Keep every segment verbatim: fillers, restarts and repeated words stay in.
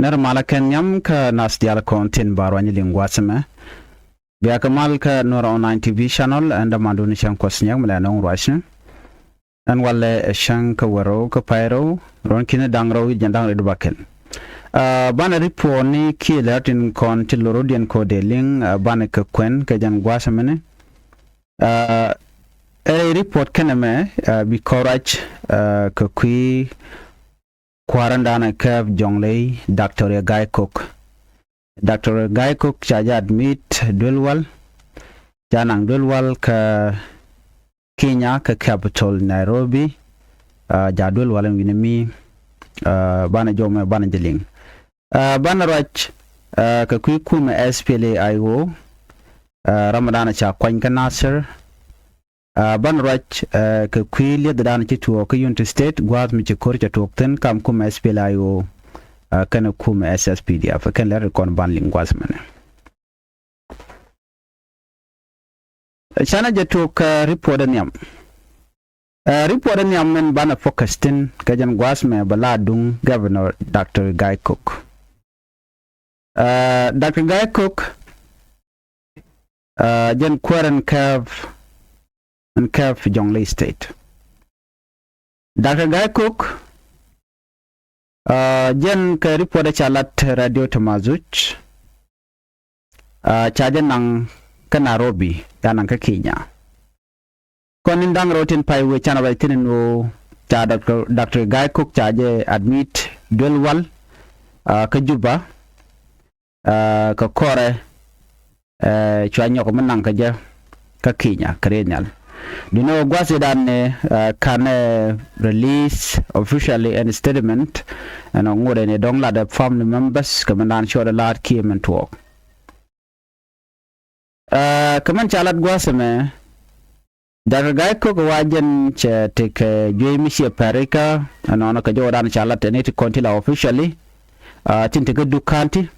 Nɛr malä kɛn nhiam kä nath diaal kɔn tin ba ruany liŋ gua̱a̱th ɛmɛ. Bia kɛ mal kä Nuɛr Online T V channel, ɛn dämandun cäŋ Kuɔth Nyak mi lɛ nöŋ ruacni. Ɛn walɛ ɛ cäŋ kä wärɛw kä pay rɛw, ruɔ̱n ki̱ni da̱ŋ rɛw, jiɛn da̱ŋ rɛw di bakɛl. Aa, banɛ report ni kiɛ lɛr tin kɔn ti lorodiɛn kɔ dee liŋ, aa, banɛ kɛ kuɛn kɛ jɛn gua̱a̱th ɛmɛni. Aa, ɛ report kɛnɛ mɛ, aa, bi kɔn ruac, aa, kɛ kui̱ kua̱r in da̱a̱n ɛ kɛp Jɔŋley, Doctor Gai Kok. Doctor Gai Kok ca jɛ admit duel wal, ca naŋ duel wal kä Kenya, kä capital Nairobi. Aa, ja duel wal in wi̱ni mi, aa, banɛ jɔmɛ banɛ jɛ liŋ. Aa, banɛ ruac, aa, kɛ kui̱ kumɛ S P L A I O, aa, ram dan ca kuany kä Nasir. Aa, banɛ ruac, aa, kɛ kui̱ lieth dan ci tuɔɔk kä Unity State, gua̱a̱th mi ci ko̱r ca tuɔɔk thi̱n kam kumɛ S P L A I O, aa, kɛnɛ kumɛ S S P D F, kɛn lɛr kɔn ban liŋ gua̱a̱th mɛnɛ. Canɛ jɛ tuɔɔk, aa, report ɛ nhiam. Aa, report ɛ nhiam mɛn banɛ focus thi̱n kɛ jɛn gua̱a̱th mɛ bɛ la duŋ Governor Doctor Gai Kok. Aa, Doctor Gai Kok, aa, jɛn kuäär in kɛp, in kɛp Jɔŋley State. Doctor Gai Kok, aa, jɛn kɛ report ca lat Radio Tamazuj, aa, ca jɛ naŋ kä Nairobi, ya naŋ kä Kenya. Kɔn in da̱ŋ rɛw tin pay wee canɛ ruac thi̱n in ɣöö ca Doctor, Doctor Gai Kok ca jɛ admit duel wal, aa, kä Juba, aa, kɛ kɔrɛ, aa, cua nyɔk mi naŋ kä jɛ kä Kenya kɛ riey nhial. Duundɛ ɣöö gua̱th i̱ dan ni, aa, canɛ release officially any statement, ɛn ɔ ŋot ɛn i̱ dɔ̱ŋ latdɛ family members kɛ min dan cuɔt ɛ la̱a̱t kiɛ min tuɔɔk. Aa, kɛ mɛn ca lat gua̱a̱th ɛmɛ, Doctor Gai Kok wa jɛn cɛ tekɛ juey mi ciɛ pɛrikä, ɛnɔnɔ kɛ jɔwdan ca lat ɛn i̱ ti kɔn ti la officially, aa, tin tekɛ Duk County,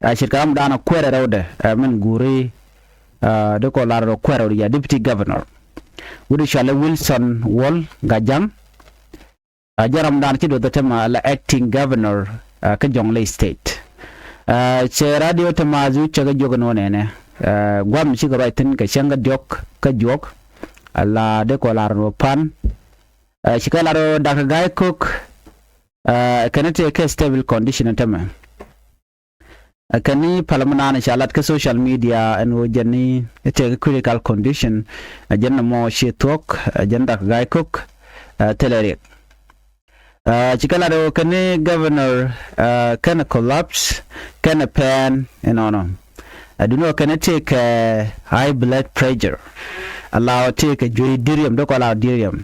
aa, ce̱tkɛ ram dan kuɛrɛ rɛwdɛ, aa, min guuri, aa, dee kɔ lar rɔ kuɛrɛ rɛwdɛ ya Deputy Governor. Wut i̱ cɔalɛ Wilson Wol Gajaŋ, aa, jɛ ram dan ci duɔth ɛ tämɛ la acting governor, aa, kä Jɔŋley State. Aa, cɛ Radio Tamazuj cɛ kɛ jiök ɛn ɣöö nɛnɛ, aa, gua̱a̱th mi cikɛ ruac thi̱n kɛ cäŋ kä diɔ̱k kä juɔk, ala dee kɔ lar ɛn ɣöö pan. Aa, cikɛ lar ɣöö Doctor Gai Kok, aa, kɛn tëë kɛ stable condition ɛn tämɛ. Ɛ kɛn ni pal mi naan ca lat kä social media ɛn ɣöö jɛn ni tekɛ critical condition, ɛ jɛn nɔmɔ ci thuɔ̱k, ɛ jɛn Doctor Gai Kok, ɛ thilɛ riɛk. Ɛ, cikɛ lat ɣöö kɛn ni governor, ɛ, kɛn collapse, kɛn pɛn, inɔnɔ. Ɛ duundɛ ɣöö kɛn tekɛ high blood pressure. Ala ɣöö tekɛ juey diriɛm, dee kɔ la diriɛm.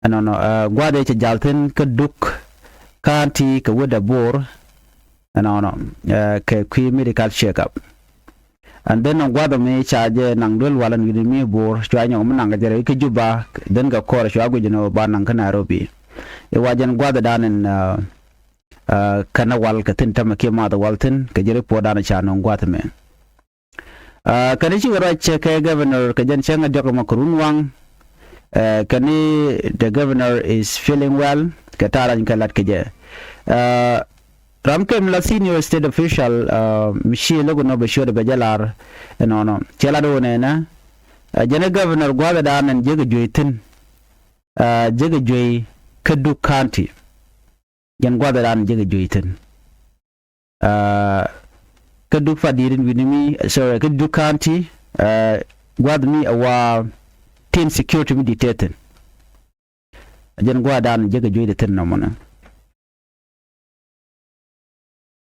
Ɛnɔnɔ, ɛ, gua̱a̱th ëë cɛ jal thi̱n kä Duk County kɛ wut ɛ Bor. Ɛnɔnɔ, ɛ, kɛ kui̱ medical check up. And then ɔ gua̱a̱th ɔ mi ca jɛ naŋ duel wal ɛn wi̱ni mi Bor, cua nyɔk mi naŋ kɛ jɛ rɛy kä Juba, then kɛ kɔr cua guic ɛn ɣöö ba naŋ kä Nairobi. I̱ wa jɛn gua̱a̱th ɛ dan ɛn, ɛ, ɛ, kɛn ɛ wal kɛ thi̱n tämɛ kiɛ math ɛ wal thi̱n kɛ jɛ report dan ca nöŋ gua̱a̱th ɛmɛ. Aa, kɛn i̱ cikɛ ruac kɛ governor kɛ jɛn cäŋ ɛ diɔ̱k ɛmɔ kɛ run waŋ. Aa, kɛn i̱ the governor is feeling well kɛ ta̱a̱ rany kɛ lat kɛ jɛ. Aa, ram kɛm la senior state official, aa, mi ci lo̱k ɛnɔ bɛ ciöt bɛ jɛ lar ɛnɔnɔ. Ciɛ lat ɣöö nɛnɛ, aa, jɛn ɛ governor gua̱a̱th ɛ da̱a̱n ɛn jek ɛ juey thi̱n. Aa, jek ɛ juey kä Duk County. Jɛn gua̱th ɛ da̱a̱n jek ɛ juey thi̱n. Aa, kä Duk Fadirin wi̱ni mi, sorry, kä Duk County, aa, gua̱th mi ɛ wa tin security mi di̱t tëë thi̱n. Jɛn gua̱th da̱a̱n jek ɛ juey thi̱n nɔmɔnɛ.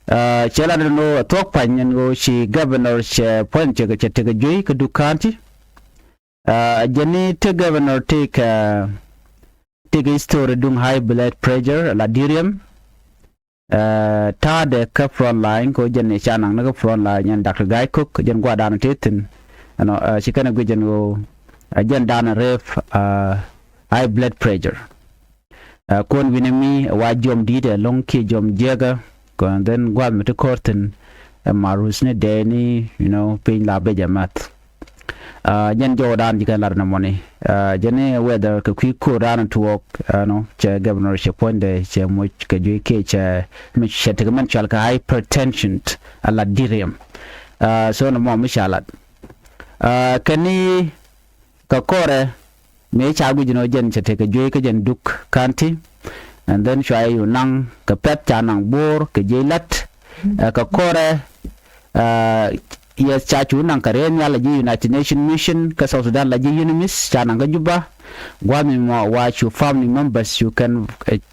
Aa, cɛ la den ɣöö ɛ thuɔ̱k pa̱ny ɛn ɣöö ci governor cɛ puɔ̱ny cɛ, cɛ tekɛ juey kä Duk County. Aa, jɛn ni te governor tekɛ, tekɛ history duŋ high blood pressure la diriɛm. Aa, ta̱a̱dɛ kä front line kɛ ɣöö jɛn ni ca naŋ ni kä front line ɛn Doctor Gai Kok, jɛn gua̱a̱th da̱a̱n tëë thi̱n. Ɛnɔ, aa, ci kɛn ɛ guic ɛn ɣöö, aa, jɛn da̱a̱n rep, aa, high blood pressure. Aa, kuɔn wi̱ni mi ɛ wa jiɔam di̱i̱t ɛlɔ̱ŋ kiɛ jiɔam jiäkä, kɔn then gua̱a̱th mi ti kɔr thi̱n ɛ marus ni dɛɛni, you know, piny la bɛ jɛ math. Jɛn jɔwdan ji̱ kɛn lar nɔmɔni. Jɛn i̱ weather kɛ kui̱ ko̱r dan tuɔɔk, ɛnɔ, cɛ governor cɛ puɔ̱nydɛ cɛ moc kɛ juey kiɛ cɛ mi cɛ tekɛ mɛn cɔal kɛ hypertension a lat di̱t riɛm. So nɔmɔ mi ca lat kɛn i̱ kɛ kɔrɛ mëë ca guic nɔ jɛn cɛ tekɛ juey kä jɛn Duk County. And then cua i̱ naŋ kɛ pɛ̈th ca naŋ bo̱o̱r kɛ jiey la̱t. Kɛ kɔrɛ, yes, ca cu naŋ kɛ rɛy nhial a ji̱ United Nations Mission kä South Sudan la ji̱ UNMISS ca naŋ kä Juba. Gua̱a̱th mi mɔ wa cu family members cu kɛn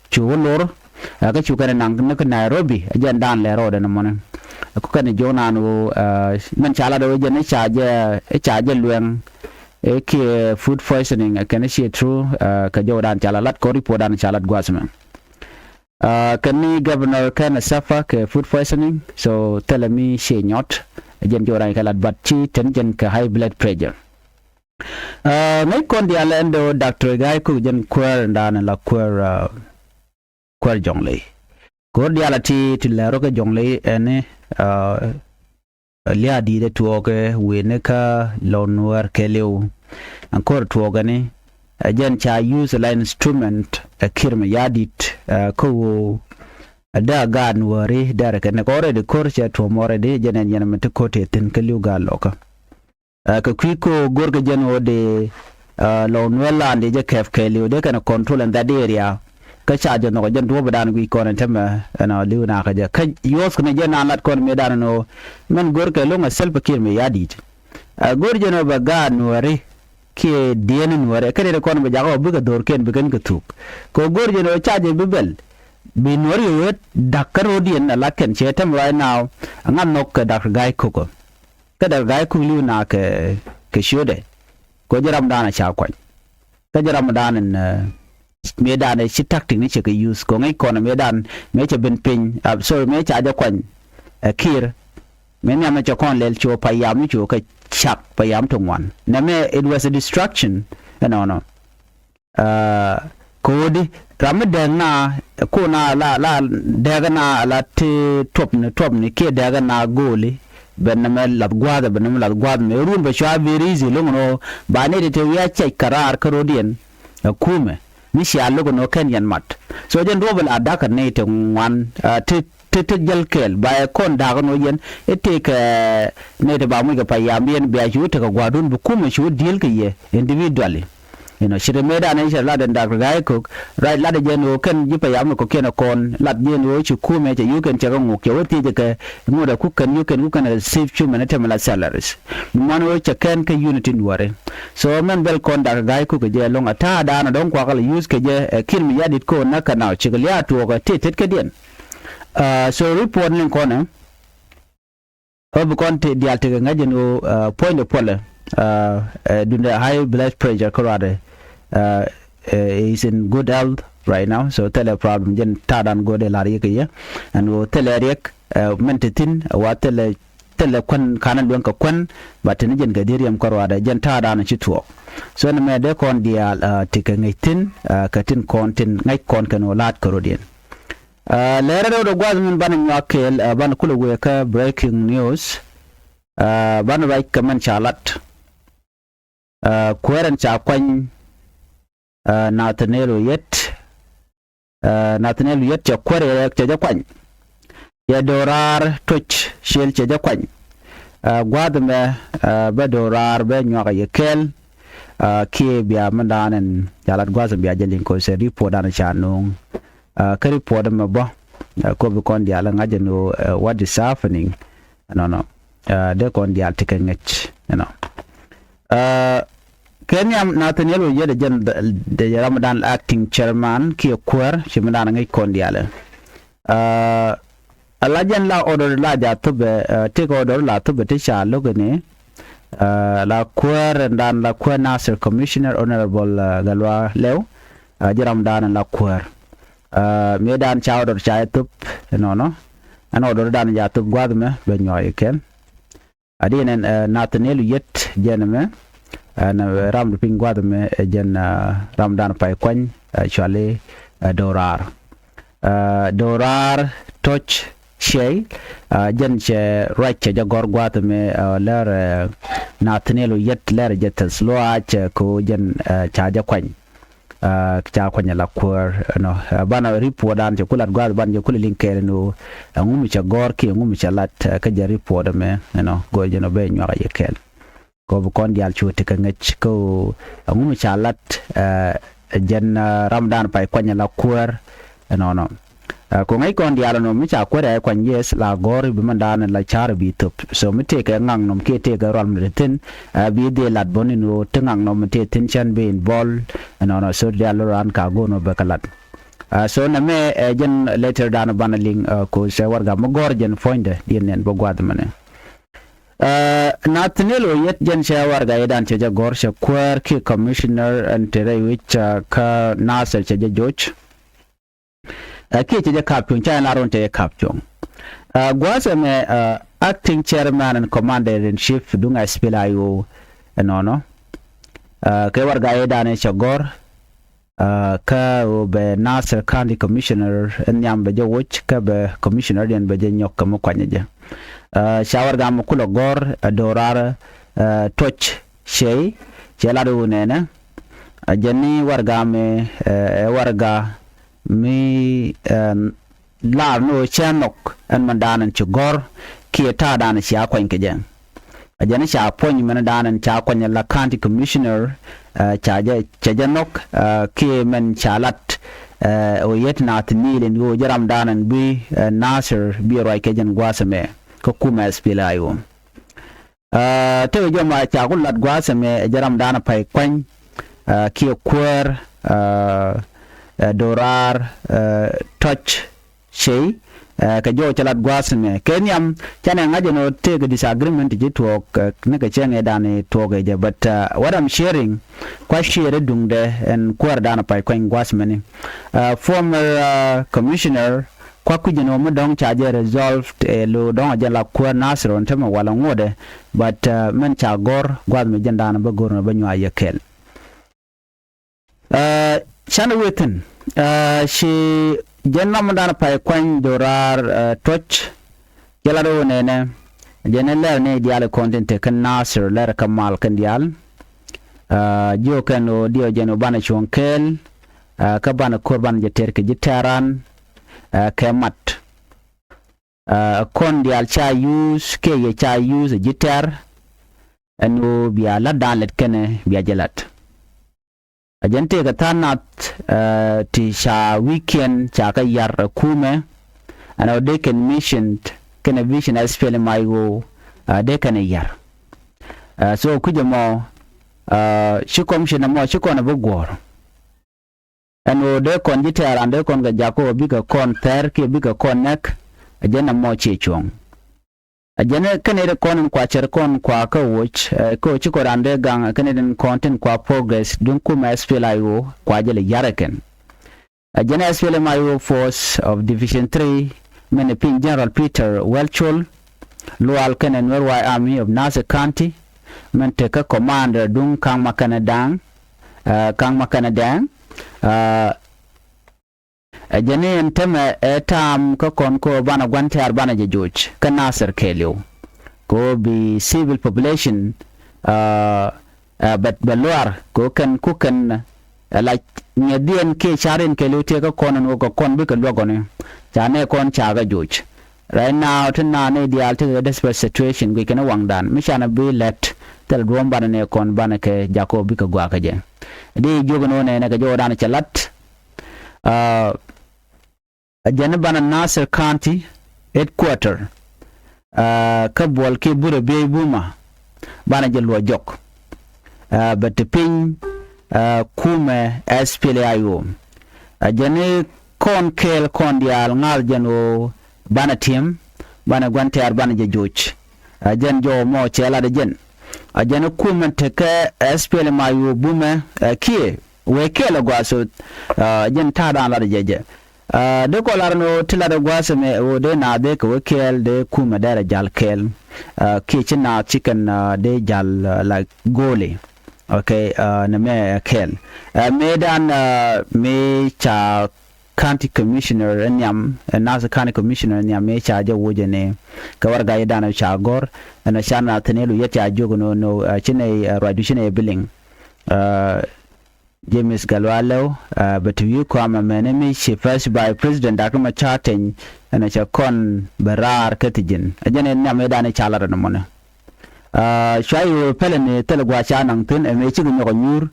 cu wä lor. Kä cu kɛn naŋ ni kä Nairobi a jɛn dan lɛ rɔɔdɛ ni mɔni. Ku kɛn jiɔk naan wu mɛn ca lat wu jɛn i̱ ca jɛ i̱ ca jɛ luɛŋ i̱ kiɛ food poisoning kɛn i̱ ciɛ true. Kɛ jɔwdan ca lat lat kɔ report dan ca lat gua̱a̱th mɛ. Kɛn ni governor kɛn a suffer kɛ food poisoning, so thilɛ mi ciɛ nyɔt. Jɛn jɔwdan kɛ lat bat ci tɛn jɛn kɛ high blood pressure. Ŋäc kɔn diaal ɛn do̱ Doctor Gai Kok jɛn kuäär dan la kuäär, kuäär Jɔŋley. Ko̱r diaal a ti ti lɛr rɔ kɛ Jɔŋley ɛn i̱ lia̱a̱ di̱i̱t ɛ tuɔɔkɛ wi̱i̱ni kä Lɔw Nuäär kɛɛliw. Ɛn ko̱r tuɔɔkɛ ni ɛ jɛn ca use la instrument ɛ Kiir Mayardit kä ɣöö ɛ dee a gaat Nuääri dɛrɛ kɛ ni kɛ already ko̱r cɛ tuɔm already jɛn ɛn yɛn mi ti ko̱r tëë thi̱n kä li̱w gaat lɔkä. Kɛ kui̱ ko̱ go̱rkɛ jɛn ɣöö dee Lɔw Nuäär land dee jɛ kɛp kɛɛliw dee kɛn control in that area. Kä ca jɛ nhɔk jɛn duɔ̱ɔ̱pdan guic kɔn in tämɛ ɛn a li̱w nakä jɛ kä yuɔth kɛn jɛ naan lat kɔn mëëdan ɛn ɣöö mɛn go̱rkɛ lo̱ŋ a Salva Kiir Mayardit. Go̱r jɛn ɣöö bɛ gaat Nuääri kiɛ dieen Nuääri kä dee kɔn bɛ jakä ɣöö bikɛ dho̱rkiɛn bikɛn kɛ thuk. Kɛ ɣöö go̱r jɛn ɣöö ca jɛ bi bɛl bi Nuääri ɣöö da̱k kä ro̱diɛn a la̱t kɛn cɛ tämɛ right now. Ŋa̱th nhɔk kɛ Doctor Gai Kok. Kä Doctor Gai Kok li̱w na kɛ kɛ ciötdɛ. Kɛ jɛ ramdan a ca kuany. Kä jɛ ramdan in mëëdan ci tactic ni cɛ kɛ use kɛ ŋäc kɔn mëëdan mëë cɛ ben piny, sorry, mëë ca jɛ kuany. Ɛ Kiir mëë nhiam cɛ kɔn lɛl cu payam ni cu kɛ cak payam ti ŋuan nɛ mɛ it was a distraction. Ɛnɔnɔ. Ko̱di ram mi dɛɛk na ko̱na la la dɛɛk na la ti tuɔpni tuɔpni kiɛ dɛɛk na go̱o̱li. Bɛ nɛmɛ lath gua̱a̱th bɛ nɛmɛ lath gua̱a̱th mɛ run bɛ cua very easy lo̱ŋ nɔ. Ba nɛy ti te wi̱i̱ a cɛc kɛ raar kä ro̱diɛn. Ɛ kumɛ ni cia lo̱k nɔ kɛn yɛn mat. So jɛn duɔ̱ɔ̱p la da̱k kɛ nɛy ti ŋuan ti ti ti jäl kɛɛl ba ɛ kɔn da̱k nɔ yɛn. I̱ tëëkɛ nɛy ti ba muc kɛ payam yɛn bia cu tekɛ gua̱a̱dun bi kumɛ cu di̱el kɛ yɛ individually. Inɔ ci ri mëëdan in cɛ lat in Doctor Gai Kok right lat jɛn ɣöö kɛn ji̱ payam ni kɔ̱kiɛn ɛ kɔn lat jɛn ɣöö ci kumɛ cɛ yuk kɛn cɛ kɛ ŋuk cɛ wä thiec kɛ ŋut ɛ kuk kɛn yuk kɛn kuk kɛn receive cu mɛn ɛ tɛmɛ la salaries. Mi man ɣöö cɛ kɛn kä unity Nuääri. So mɛn bɛl kɔn Doctor Gai Kok kɛ jɛ ɛlɔ̱ŋ ɛ ta̱a̱dan ɛ dɔ̱ŋ kuakä la use kɛ jɛ ɛ Kiir Mayardit kɔn näk kɛ naw cikɛ lia̱a̱ tuɔɔk ɛ tëë tet kädiɛn. So report ni kɔn ɛ Ɣöö bi kɔn ti diaal tekɛ ŋäc ɛn ɣöö puɔ̱nydɛ puɔlɛ dundɛ high blood pressure kä ruaadɛ is in good health right now. So thilɛ problem jɛn ta̱a̱dan go̱o̱dɛ la̱r yik kɛ yɛ ɛn ɣöö thilɛ riɛk mɛn ti thi̱n wa thilɛ thilɛ kuän ka̱n ɛ luäŋ kɛ kuän. Ba tini jɛn kɛ di̱t riɛm kä ruaadɛ jɛn ta̱a̱dan ci tuɔɔk. So ni mɛ dee kɔn diaal ti kɛ ŋäc thi̱n kɛ tin kɔn tin ŋäc kɔn kɛn ɣöö la̱a̱t kä rɔ̱diɛn. Lɛrɛ rɛw dɔ gua̱th min banɛ nyuak kɛɛl banɛ kulɛ wëë kä breaking news. Banɛ ruac kɛ mɛn ca lat kuäär ɛn ca kuany. Nathaniel Oyet, Nathaniel Oyet cɛ kuäär yɛ cɛ jɛ kuany. Yɛ do̱raar toc ciël cɛ jɛ kuany. Gua̱th mɛ bɛ do̱raar bɛ nyuak yɛ kɛɛl. Kiɛ bia mɛn da̱a̱n ɛn ca lat gua̱th mɛ bia jɛ liŋ kosɛ report da̱a̱n ca no̱o̱ŋ. Kä report mɛ bä kopi kɔn diaal ŋa̱c ɛn ɣöö what is happening. Ɛnɔnɔ dee kɔn diaal ti kɛ ŋäc ɛnɔ. Kɛ nhiam Nathaniel Oyet ɛ jɛn dee jɛ ramdan acting chairman kiɛ kuäär ci mi dan ŋäc kɔn diaal. Ala jɛn la order la ja thupɛ ti kɛ order la thupɛ ti ca lo̱k ɛni. La kuäär ɛn dan la kuäär Nasir Commissioner Honorable Galwa Lɛw. Ji̱ ramdan ɛn la kuäär. Mëë dan ca order ca ɛ thup ɛnɔnɔ. Ɛn order dan ja thup gua̱th mɛ bɛ nyuak ikɛn. Adi ɛn Nathaniel Oyet jɛn mɛ ɛn ram di piny gua̱th mɛ ɛ jɛn ramdan pay kuany cuali do̱raar. Do̱raar toc Ciey, jɛn cɛ ruac cɛ jɛ gɔ̱r gua̱a̱th ɛmɛ, lɛr Nathaniel Oyet, lɛr jɛ theth luaac kɛ ɣöö jɛn ca jɛ kuany. Ca kuany ala kuäär ɛnɔ. Banɛ ripuɔt dan cɛ ku lat gua̱a̱th, banɛ jɛ ku lɛ liŋ kɛɛl ɛn ɣöö ɛŋu mi cɛ gɔ̱r kiɛ ɛŋu mi cɛ lat kä jɛ ripuɔt ɛmɛ ɛnɔ, go̱o̱r jɛn ɔ ben nyuak a yɛ kɛɛl. Kɛ ɣöö bi kɔn diaal cu tekɛ ŋäc kä ɣöö ɛŋu mi ca lat jɛn ramdan pay kuany ala kuäär ɛnɔnɔ. Kɛ ɣöö ŋäc kɔn diaal ɛnɔ mi ca kuäär ɛ kuany, yes, la gɔ̱r i̱ bi mɛndan la ca̱r bi thöp. So mi tëëkɛ ŋaknɔm kiɛ tëëkɛ rual mi te thi̱n, bi dhil lat bä ni ɣöö te ŋaknɔm mi tëë thi̱n cän bi involve ɛnɔnɔ. So diaal ran ka go̱o̱r nɔ bɛ kɛ lat. So nɛmɛ ɛ jɛn letter dan banɛ liŋ kɛ ɣöö cɛ warɛga mi gɔ̱r jɛn puɔ̱nydɛ diɛn nɛn bä gua̱a̱th mɛnɛ. Nathaniel Oyet jɛn cɛ warɛga i̱ dan cɛ jɛ gɔ̱r, cɛ kuäär kiɛ commissioner ɛn te rɛy wi̱c kä Nasir cɛ jɛ joc. Kiɛ cɛ jɛ kap cuɔ̱ŋ, ca ɛn la run cɛ jɛ kap cuɔ̱ŋ. Gua̱a̱th ɛmɛ acting chairman and commander in chief duŋ S P L A I O ɛnɔnɔ. Kɛ warɛga i̱ dan cɛ gɔ̱r kä ɣöö bɛ Nasir County Commissioner in nhiam bɛ jɛ woc kä bɛ commissioner diɛn bɛ jɛ nyɔk kɛ mi kuanyɛ jɛ. Ca warɛga mi kulɛ gɔ̱r ɛ do̱raar Tuɔc Cey, cɛ lat ɣöö nɛnɛ ɛ jɛn ni warɛga mi ɛ warɛga mi lar ni ɣöö cɛ nhɔk ɛn mɛndan ɛn ci gɔ̱r kiɛ ta̱a̱dan cia kuany kɛ jɛ. Ɛ jɛn ca puɔ̱ny mɛndan ɛn ca kuany ala county commissioner ca jɛ, cɛ jɛ nhɔk kiɛ mɛn ca lat ɛ Oyet Nathaniel ɛn ɣöö jɛ ramdan ɛn bi Nasir bi ruac kɛ jɛn gua̱a̱th ɛmɛ kä kumɛ S P L A I O. Tekɛ jɔw ma ca ku lat gua̱a̱th ɛmɛ ɛ jɛ ramdan pay kuany kiɛ kuäär do̱raar Tuɔc Cey. Kɛ jɔw cɛ lat gua̱a̱th ɛmɛ kɛ nhiam canɛ ŋa̱c ɛn ɣöö tekɛ disagreement ti ji̱ tuɔɔk ni kɛ cɛŋ ëëdan i̱ tuɔɔk ɛ jɛ, but what I'm sharing kua share duŋdɛ ɛn kuäärdan pay kuany gua̱a̱th mɛni. Former commissioner kua kui̱c ɛn ɣöö mi dɔ̱ŋ ca jɛ resolved ɛ lo̱ dɔ̱ŋ a jɛ la kuäär Nasir ɛn tämɛ walɛ ŋotdɛ, but mɛn ca gɔ̱r gua̱a̱th mi jɛndan bä go̱r ni bä nyuac yɛ kɛl. Canɛ wee thi̱n ci jɛn nɔmdan pay kuany do̱raar Tuɔc. Jɛ lat ɣöö nɛnɛ jɛn ni lɛr ni diaal kɔn tin te kä Nasir lɛr kä mal kɛn diaal. Jiök kɛn ɣöö diɛw jɛn ɣöö banɛ cuɔ̱ŋ kɛɛl kä banɛ ko̱r banɛ jɛ tɛr kɛ ji̱ tɛ̈ran kɛ mat. Kɔn diaal ca use kiɛ yɛ ca use ji̱ tɛ̈r ɛn ɣöö bia la̱tdan lɛt kɛnɛ bia jɛ la̱t. A jɛn tëëkɛ tha̱a̱ŋ nath ti ca wi̱i̱kiɛn ca kɛ yar ɛ kumɛ ɛn ɣöö dee kɛn mission kɛnɛ vision S P L M I O dee kɛn ɛ yar. So kui̱c ɛmɔ ci commission ɛmɔ ci kɔn ɛ bi guɔ̱ɔ̱r. Ɛn ɣöö dee kɔn ji̱ tɛ̈ran dee kɔn kɛ jakä ɣöö bikɛ kɔn thɛr kiɛ bikɛ kɔn nɛk. A jɛn ɛmɔ ciɛ cuɔ̱ŋ. A jɛn kɛn ɛ kɔn in kua cär kɔn kua kä woc kä ɣöö ci kɔn ran dee gaŋ kɛn ɛ kɔn tin kua progress duŋ kumɛ S P L I O kua jɛ lɛ yar ɛ kɛn. A jɛn S P L M I O force of division three mɛn ɛ piny General Peter Welchol Lual kɛnɛ Nuer White Army of Nasir County mɛn tekä commander duŋ Kaŋ Makɛnɛ Daŋ. Kaŋ Makɛnɛ Daŋ. Ɛ jɛn ni ɛn tämɛ ɛ ta̱a̱m kä kɔn kä banɛ gua̱n tɛ̈r banɛ jɛ joc kä Nasir kɛɛliw. Kɛ ɣöö bi civil population bɛ luaar kɛ ɣöö kɛn ku kɛn ɛ lac ŋi̱eethdiɛn kiɛ ca̱riɛn kɛɛliw tëë kä kɔn ɛn ɣöö kɛ kɔn bikɛ luäk ɣɔni. Ca nɛ kɔn ca kɛ joc. Right now ti naan ni diaal tekɛ desperate situation guic kɛn waŋdan mi canɛ bi lɛt thil duɔ̱ɔ̱m banɛ nɛ kɔn banɛ kɛ jakä bikɛ gua̱a̱kä jɛ. Di jiök ni wä nɛnɛ kɛ jɔwdan cɛ lat. Ɛ jɛn ni banɛ Nasir County headquarter kä buɔl kiɛ burɛ biey buma banɛ jɛ luɔc jɔk. Bɛ ti piny kumɛ S P L I O. Ɛ jɛn ni kɔn kɛɛl kɔn diaal ŋa̱th jɛn ɣöö banɛ ti̱em banɛ gua̱n tɛ̈r banɛ jɛ joc. Ɛ jɛn jɔw mɔ cɛ lat ɛ jɛn. Ɛ jɛn ni kumɛ tekɛ S P L M I O bumɛ ɛ kiɛ wee kɛɛl ɛ gua̱a̱th. Ɛ jɛn ta̱a̱dan lat ɛ jɛ jɛ. Dee kɔ lar ni ɣöö ti lat ɛ gua̱a̱th ɛmɛ ɣöö dee naath dee kɛ wee kɛɛl dee kumɛ dɛrɛ jal kɛɛl. Kiɛ ci naath ci kɛn dee jal la go̱o̱li. Okay. Nɛ mɛ ɛ kɛɛl ɛ mëëdan mëë ca County Commissioner ɛ nhiam, ɛ Nasir County Commissioner ɛ nhiam mëë ca jɛ wuɔcɛ ni kɛ warɛga i̱ danɔ ca gɔ̱r ɛn ɔ ca Nathaniel Oyet ca jiök ɛn ɣöö nɔ, ɛ, ci nɛy, ɛ, ruacdu ci nɛy bi liŋ. Ɛ, James Gatluak Lew, ɛ, bɛ ti wi̱i̱ kɔam ɛmɛni mi ci First Vice President Doctor Machar Teny ɛn ɔ cɛ kɔn bɛ raar kä thi̱ ji̱n. Ɛ jɛn ɛ nhiam ëë danɔ ca lat ɛn ɛmɔni. Aa, cua i̱ ɣöö pɛlɛ ni thilɛ gua̱a̱th ca naŋ thi̱n ɛ mëë cikɛ nyɔk ɛ nyuur,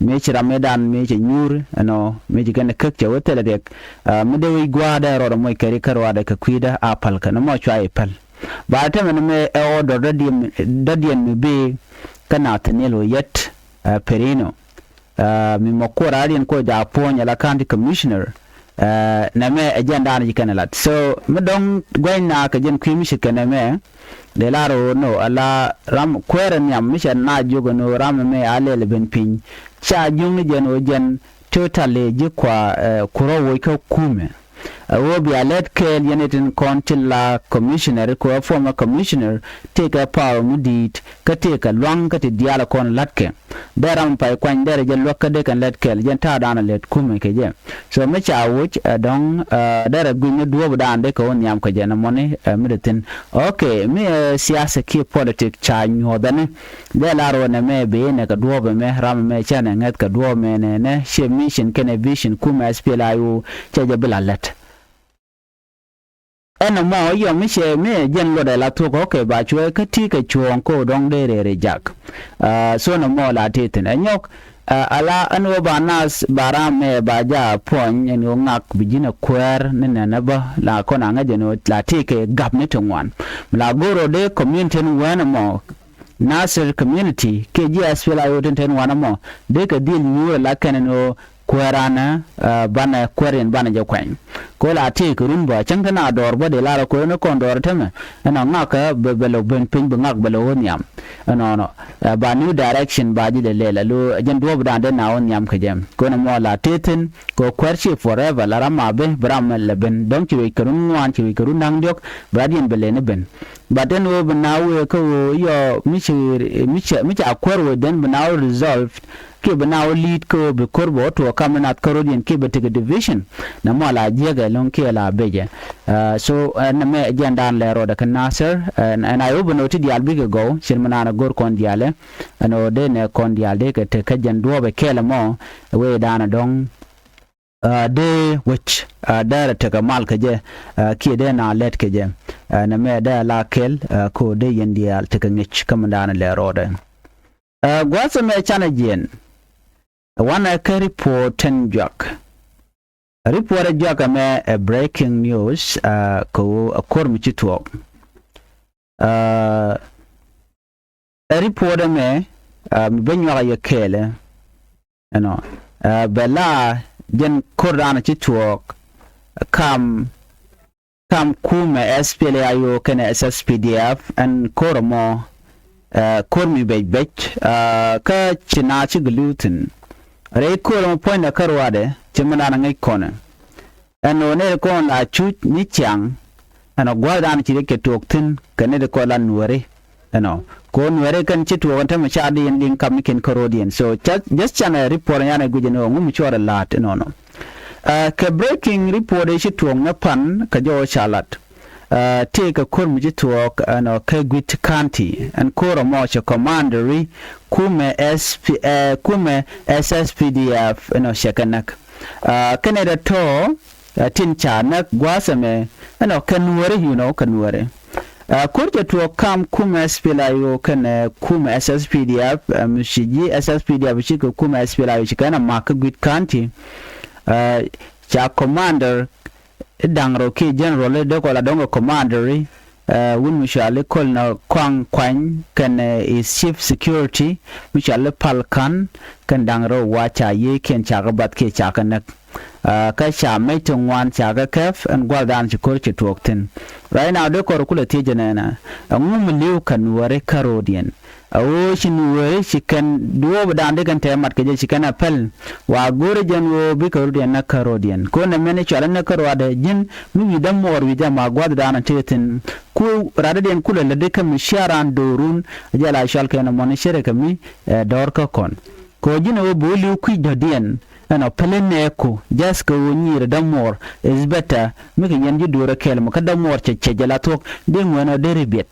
mëë ci ram mëëdan mëë cɛ nyuur ɛnɔ, mëë ci kɛn ɛ käk cɛ wee thilɛ riɛk. Aa, mi dee wec gua̱a̱th dee rɔɔdɛ moc kɛ ri kä ruaadɛ kɛ kui̱dä a päl kɛ ni mɔ cua i̱ päl. Ba tɛmɛ ni mëë ɛ order dɔ̱diɛn, dɔ̱diɛn mi bi kä Nathaniel Oyet, aa, Perino. Aa, mi mɔ kuɔr a riɛn kuɔ jaak puɔ̱ny ala County Commissioner. Aa, nɛmɛ ɛ jɛn daanɔ ci kɛn ɛ lat. So mi dɔ̱ŋ gua̱ny na kɛ jɛn kui̱ mi ci kɛn nɛmɛ. Dee lar ɣöö nɔ ala ram kuɛɛrɛ nhiam mi cɛ na jiök ɛn ɣöö ram ɛmɛ a lɛl ɛ ben piny. Ca juŋni jɛn ɣöö jɛn totally ji̱ kua, ɛ, kurɔ woc kä kumɛ. Ɛ ɣöö bia lɛt kɛɛl yɛn itin kɔn ti la commissioner kɛ ɣöö former commissioner tëëkɛ power mi di̱i̱t kä tëëkɛ lua̱ŋ kä ti diaal kɔn la̱tkɛ. Dee ram pay kuany derɛ jɛ luäk kä dee kɛn lɛt kɛɛl jɛn ta̱a̱ daanɔ lɛt kumɛ kɛ jɛ. So mi ca woc ɛ dɔ̱ŋ, ɛ, derɛ gui̱ny ni duɔ̱ɔ̱p daanɔ dee kɛ wä nhiam kɛ jɛ ni mɔni, ɛ, mi dee thi̱n. Okay, mi, ɛ, siasa kiɛ politik ca nyuɔ̱thɛni. Dee lar wä nɛmɛ bi inɛ kɛ duɔ̱ɔ̱p ɛmɛ ram ɛmɛ cɛn ɛ ŋäth kɛ duɔ̱ɔ̱p ɛmɛ nɛ nɛ ciɛ mission kɛnɛ vision kumɛ S P L A I O cɛ jɛ bi la lät. Ɛn ɛmɔ yɔ mi cɛ mi ɛ jɛn luɔt ɛ la thuɔ̱k ɔ kɛ ba cuɛ kä ti kɛ cuɔ̱ɔ̱ŋ kä dɔ̱ŋ dee rɛɛr ɛ jak. Aa, so nɛmɔ la ti thi̱n ɛ nyɔk. Aa, ala ɛn ɣöö ba nath ba ram mɛ ba ja puɔ̱ny ɛn ɣöö ŋak bi ji̱n ɛ kuɛɛr ni nɛn ɛ bä la kɔn a ŋäc ɛn ɣöö la ti kɛ gap ni ti ŋuan. Mi la go̱r ɔ dee community ni wɛn ɛmɔ Nasir community kiɛ ji̱ S P L A I O tin ten wanɛ mɔ dee kɛ dhil nyuur ala kɛn ni ɣöö kuɛɛran, ɛ, banɛ kuɛɛr in banɛ jɛ kuɛny. Ko la tëë kɛ run bä cäŋ te na dɔɔr bä dee lar ɛ kuɛɛr ni kɔn dɔɔr tämɛ ɛnɔ ŋakä bɛ, bɛ lɛ ben piny bi ŋak bɛ lɛ ɣöö nhiam. Ɛnɔnɔ, ɛ, ba new direction ba ji̱ lɛ lɛl alo jɛn duɔ̱ɔ̱pdan dee na ɣöö nhiam kɛ jɛ. Ko nɛ mɔ la tëë thi̱n kɛ kuɛɛr ci forever la ram a ben bi ram lɛ ben dɔ̱ŋ ci wec kɛ run ŋuan ci wec kɛ run da̱ŋ diɔ̱k bi radiɛn bɛ lɛ ni ben. But ɛn ɣöö bi na wëë kä ɣöö yɔ mi ci, mi ci, mi ca kuäär wëë then bi na wä resolved kiɛ bi na wä lead kä ɣöö bi ko̱r bɛ wä tuɔɔk kam ni nath kärodiɛn kiɛ bɛ tekɛ division. Nɛ mɔ la jiäkɛ lo̱ŋ kiɛ la becɛ. Aa, so ɛn nɛ mɛ jiɛn daan lɛ rɔɔdɛ kä Nasir ɛn, ɛn a yop ɛn ɣöö ti diaal bikɛ gɔw cin mi naan a go̱r kɔn diaalɛ. Ɛn ɣöö dee nɛ kɔn diaal dee kɛ tek kä jɛn duɔ̱ɔ̱pɛ kɛɛl ɛmɔ ɛ wee daan ɛ dɔ̱ŋ. Aa, dee wec, aa, dee rɛ tekɛ mal kɛ jɛ, aa, kiɛ dee na lɛt kɛ jɛ. Aa, nɛ mɛ dee la kɛl, aa, ko dee yɛn diaal tekɛ ŋic kä mi daanɛ lɛ rɔɔdɛ. Aa, gua̱a̱th ɛmɛ canɛ jiɛn. Wanɛ kɛ report tin juak. Report ɛ juak ɛmɛ ɛ breaking news, aa, ko ɛ ko̱r mi ci tuɔɔk. Aa, Ɛ report ɛmɛ, aa, mi ben nyuak a yɛ kɛɛlɛ. Ɛnɔ, aa, bɛ la jɛn ko̱r daanɔ ci tuɔɔk kam, kam kumɛ S P L A I O kɛnɛ S S P D F ɛn ko̱r ɛmɔ, aa, ko̱r mi bec bec, aa, kä ci na ci gɛ li̱w thi̱n. Rɛy ko̱r ɛmɔ puɔ̱nydɛ kä ruaadɛ ci mi daanɔ ŋäc kɔnɛ. Ɛn ɣöö nɛy ti kɔn la cuc ni ciaŋ. Ɛn ɣöö gua̱thdan ci riɛk cɛ tuɔɔk thi̱n kɛ nɛy ti kɔn la nuääri. Ɛnɔ, kɛ ɣöö nuääri kɛn ci tuɔɔk ɛn täämɛ ca di yɛn liŋ kap ni kɛn kärɔɔdiɛn. So ca, just canɛ report ɛn yanɛ guic ɛn ɣöö ŋu mi cuɔrɛ la̱a̱t ɛnɔnɔ. Aa, kɛ breaking report ëë ci tuɔɔk ni pan kɛ jɔwä ca lat. Aa, tëëkɛ ko̱r mi ci tuɔɔk ɛnɔ kɛ Aguit County ɛn ko̱r ɛmɔ cɛ commander i̱ kumɛ S P, ɛ, kumɛ S S P D F ɛnɔ cɛ kɛ näk. Aa, kɛnɛ dɛ tɔ̱, aa, tin ca näk gua̱a̱th ɛmɛ ɛnɔ kɛ nuääri, you know, kɛ nuääri. Aa, ko̱r cɛ tuɔɔk kam kumɛ S P L A I O kɛnɛ kumɛ S S P D F, aa, mi ci ji̱ S S P D F ci kɛ kumɛ S P L A I O ci kɛn a mak kä Aguit County. Aa, ca commander i̱ da̱ŋ rɛw kiɛ general i̱ dee kɔ la dɔ̱ŋ kɛ commander i̱, aa, wun mi cɔal i̱ Colonel Kuaŋ Kuany kɛnɛ, aa, i̱ chief security mi cɔal i̱ Pal Kan kɛn da̱ŋ rɛw wa ca yiëëkiɛn ca kɛ bath kiɛ ca kɛ näk. Aa, kä ca mec ti ŋuan ca kɛ kɛp ɛn gua̱thdan ci ko̱r ci tuɔɔk thi̱n. Right now dee kɔr kulɛ thiec ɛnɛnɛ ɛŋu mi li̱w kɛ nuääri kärɔɔdiɛn. A ɣöö ci nuääri ci kɛn duɔ̱ɔ̱pdan di kɛn tɛɛ mat kɛ jɛ ci kɛn a päl. Wa go̱o̱rɛ jɛn ɣöö bikɛ rɔ̱diɛn näk kärɔɔdiɛn. Ko̱n ɛmɛn i̱ cɔalɛ näk kärɔɔdɛ ji̱n mi wi̱i̱dä muɔɔr wi̱i̱dä ma gua̱thdan tëë thi̱n. Ku radädiɛn kulɛ lätdi kä mi ciaran do̱run. Jɛ la cɔal kɛn ɛmɔni cärɛ kɛ mi, ɛ, dɔ̱r kä kɔn. Kɛ ɣöö ji̱n ɛ ɣöö bi wä li̱w kui̱c dɔ̱diɛn. Ɛn ɔ pälä nɛɛku, just kɛ ɣöö nyiri dämuɔɔr is better mi kɛ yɛn ji̱ duɔ̱ɔ̱rä kɛl mɔ kä dämuɔɔr cɛ cɛ jɛ la thuɔ̱k dee ŋuɛn ɔ deri biɛt.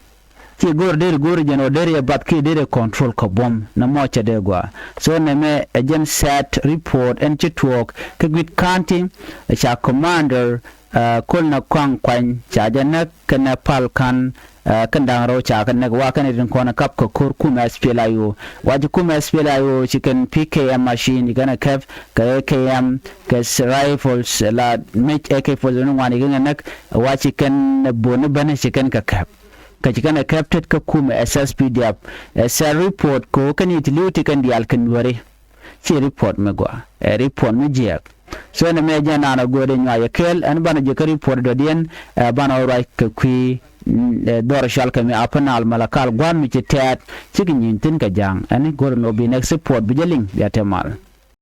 Ci go̱o̱r deri go̱o̱r jɛn ɔ deri ɛ bath kiɛ deri ɛ control kɛ buɔ̱m nɛ mɔ cɛ dee gɔaa. So nɛmɛ ɛ jɛn sad report ɛn ci tuɔɔk kä Gwi̱i̱t County, ɛ ca commander, ɛ, Kol Nyakuaŋ Kuany ca jɛ näk kɛnɛ Pal Kan, ɛ, kɛn da̱ŋ rɛw ca kɛ näk wa kɛn rin kɔn kap kɛ ko̱r kumɛ S P L A I O. Wa ji̱ kumɛ S P L A I O ci kɛn P K M machine ci kɛn ɛ kɛp kɛ A K M kɛ s-, rifles la mec A K forty-seven ŋuan ci kɛn ɛ näk wa ci kɛn boni bäni ci kɛn kɛ kɛp. Kä ci kɛn ɛ kɛp tet kä kumɛ S S P D F. Ɛ sad report kɛ ɣöö kɛn i̱ ti li̱w ti kɛn diaal kɛn weri. Ci report mi gɔaa, ɛ report mi jiɛɛk. So nɛmɛ jɛn naan ɛ go̱o̱rɛ nyuac ɛ kɛɛl ɛn banɛ jɛ kä report dɔ̱diɛn, ɛ banɛ ɣä ruac kɛ kui̱, mm, ɛ dhɔr cual kɛ mi Upper Nile Malakal gua̱a̱th mi ci tɛɛt cikɛ nyi̱n thi̱n kɛ ja̱a̱ŋ. Ɛn go̱o̱rɛ mi ɣä bi next report bi jɛ liŋ bia te mal.